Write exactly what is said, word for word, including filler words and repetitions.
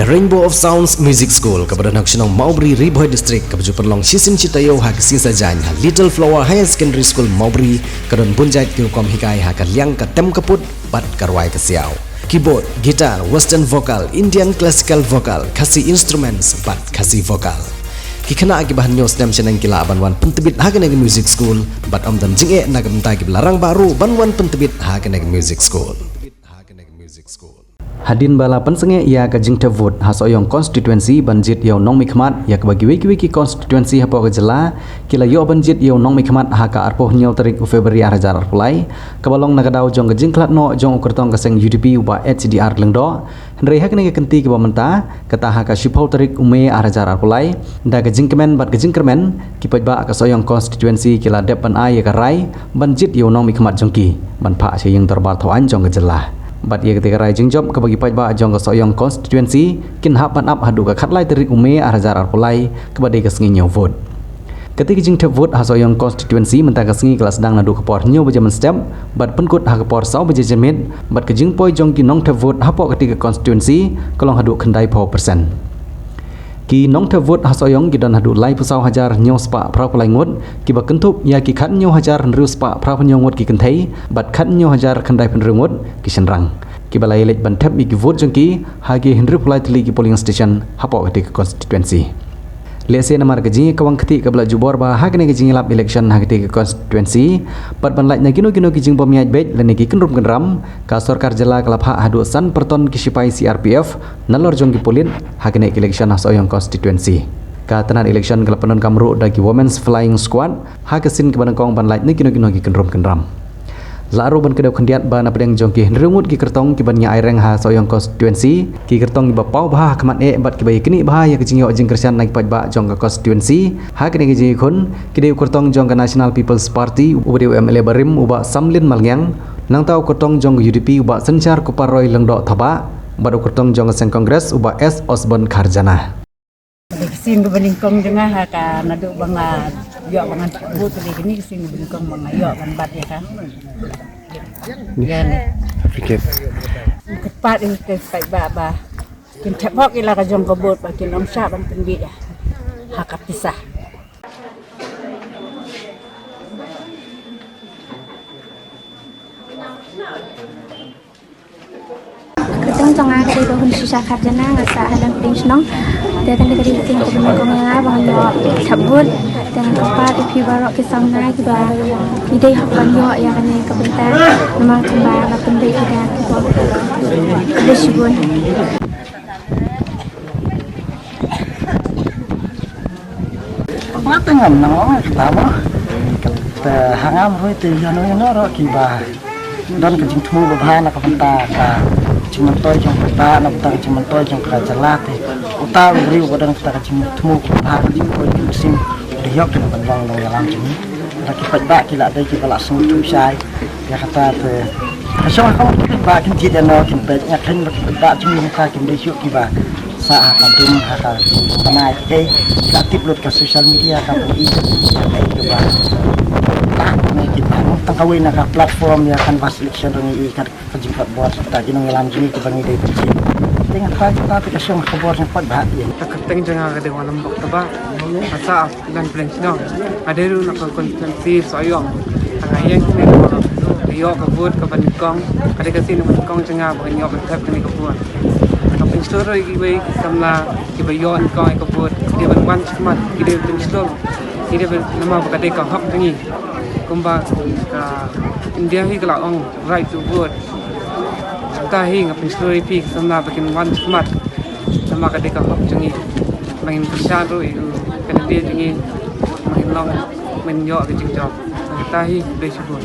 Rainbow of Sounds Music School, kaba don ha ka shnong Mawbri, Ri Bhoi District, kaba ju pynlong shisien shi taïew ha ka sngi Saitjaiñ ha Little Flower Higher Secondary School Mawbri, ka don bun jait ki rukom hikai ha ka liang ka tem ka put bad ka rwai ka siaw. Keyboard, guitar, western vocal, Indian classical vocal, Khasi instruments bad Khasi vocal. Ki khynnah kiba hynñiew snem shaneng ki lah ban wan pyntbit ha kane ka music school bad ym don jingeh na ka bynta kiba la rangbah ruh ban wan pyntbit ha kane ka music school. Hadien ba la pynsangeh ïa ka jingthep vote ha Sohiong constituency ban jied ïa u nongmihkhmat ïa kaba kiwei kiwei ki constituency hapoh ka jylla ki la ïoh ban jied ïa u nongmihkhmat ha ka arphew hynñiew tarik u February ar hajar arphew lai, kaba long na ka daw jong ka jingkhlad noh jong u kyrtong ka seng U D P u Bah H D R Lyngdoh. Hynrei ha kane ka kynti kaba mynta, kata ha ka shiphew tarik u May ar hajar arphew lai, da ka jingkmen bad ka jingkyrmen, ki paidbah ka Sohiong constituency ki la dep ban ai ïa ka rai ban jied ïa u nongmihkhmat jong ki ban phah sha ïing dorbar thaw aiñ jong ka jylla. Bad ïa katei ka rai jingjop kaba ki paidbah jong ka Sohiong constituency kin hap ban ap haduh ka khatlai tarik u May ar hajar arphew lai, kaba dei ka sngi ñiew vote. Katei ka jingthep vote ha Sohiong constituency mynta ka sngi ka la sdang naduh ka por hynñiew baje mynstep bad pynkut ha ka por saw baje janmiet, bad ka jingpoi jong ki nongthep vote hapoh katei ka constituency ka long haduh khyndaiphew percent. Ki nongthep vote ha Sohiong ki don haduh laiphew saw hajar hynñiew spah phraphew lai ngut, kiba kynthup ïa ki khathynñiew hajar hynriew spah phraphew hynñiew ngut ki kynthei bad khathynñiew hajar khyndaiphew hynriew ngut ki shynrang, kiba la ïaleit ban thep ïa ki vote jong ki ha ki hynriewphew lai tylli ki polling station hapoh katei ka constituency. Lehse namar ka jingïakawang ktieh kaba la jubor bha ha kane ka jingïalap election ha katei ka constituency, bad ban lait na kino kino ki jingbym ïaid beit lane ki kynrum kynram, ka sorkar jylla ka la phah haduh san pyrton ki shipai C R P F nalor jong ki pulit ha kane ka election ha Sohiong constituency. Ka tnat election ka la pyndonkam ruh da ki Women's Flying Squad ha ka sien kaba nyngkong ban lait na kino kino ki kynrum kynram. La ruh ban kdew khyndiat ba na pdeng jong ki hynriew ngut ki kyrtong kiban ïa aireng ha Sohiong constituency, ki kyrtong kiba paw bha ha khmat eh bad kiba ïaknieh bha ïa ka jingïoh jingkyrshan na ki paidbah jong ka constituency ha kane ka jingïakhun, ki dei u kyrtong jong ka National People's Party uba dei u M L A barim u Bah Samlin Malngiang, nangta u kyrtong jong ka U D P u Bah Synshar Kupar Roy Lyngdoh Thabah, bad u kyrtong jong ka seng Congress u Bah S Osborne Kharjana. Ka sien kaba nyngkong jong nga ha ka naduh ba nga ïoh ba ngan thep vote, ka dei kane ka sien kaba nyngkong ba nga ïoh ban bat ïa ka. Ïa ne. Kyrpad ïa ki paidbah ba kin thep hok ïa la ka jong ka vote, ba kin ym shah ban pynbeit ïa ha ka pisa. Ka kyrteng jong nga ka dei Bah Hunshisha Kharjana, nga sah ha Langpdeng Shnong. Te kane ka dei ka sien kaba nyngkong ïa nga ba ngan ïoh thep vote. Te nga kyrpad ïa phi baroh ki samla kiba ngi dei hok ban ïoh ïa kane ka bynta namar kumba nga pynbeit ïa ka. Khublei shibun. Ba te ngam nang ong kita mo. Te ha ngam ruh te ïano ïano ruh kiba don ka jingthmu ba bha na ka bynta ka jingmyntoi jong ka bynta, na ka bynta ka jingmyntoi jong ka jylla te uta u briew ba don kata ka jingthmu ba bha ka dei u briew sim u dei ïoh kin ban long nongïalam jong ngi. Lada ki paidbah ki la dei kiba la sngewthuh shai ïa kata te ka shong ha ka mut ki paidbah kin jied ïano kin peit, nga khein ba ki paidbah jong ngi mynta kim dei shuh kiba sah ha ka dum ha ka dum bnai. Te ka tip lut ka social media ka bun i ka bun i ka bun i ka bun. Tang kawei na ka platform ïa canvass election ruh ngi i ka ka jingpynbor ta ki nongïalam jong ngi kiba ngi dei ban jied. Te nga tharai kata te ka shong ha ka bor jong paidbah ïa. Ka kyrteng jong nga ka dei Wanlam Bok Taba. Nga sah Langpdeng Shnong. Nga dei ruh na ka constituency Sohiong. Nga ïeng kane ka ïoh ka vote kaba nyngkong. Ka dei ka sien kaba nyngkong jong nga ba ngan ïoh ban thep kane ka vote. Nga pynshlur ïa kiwei ki samla kiba ïoh nyngkong ïa ka vote. Ki dei ban wan shakhmat, ki dei ban pynshlur. Ki dei ban namar ba ka dei ka hok jong ngi. Kumba ka India hi ka la ong right to vote. Te hi nga pynshlur ïa phi ki samla ba kin wan shakhmat. Namar ka dei ka hok jong ngi. Ba ngin kyrshan ruh ïa u candidate jong ngi. Ba ngin long, ba ngin ïoh ka jingjop. Te hi, khublei shibun.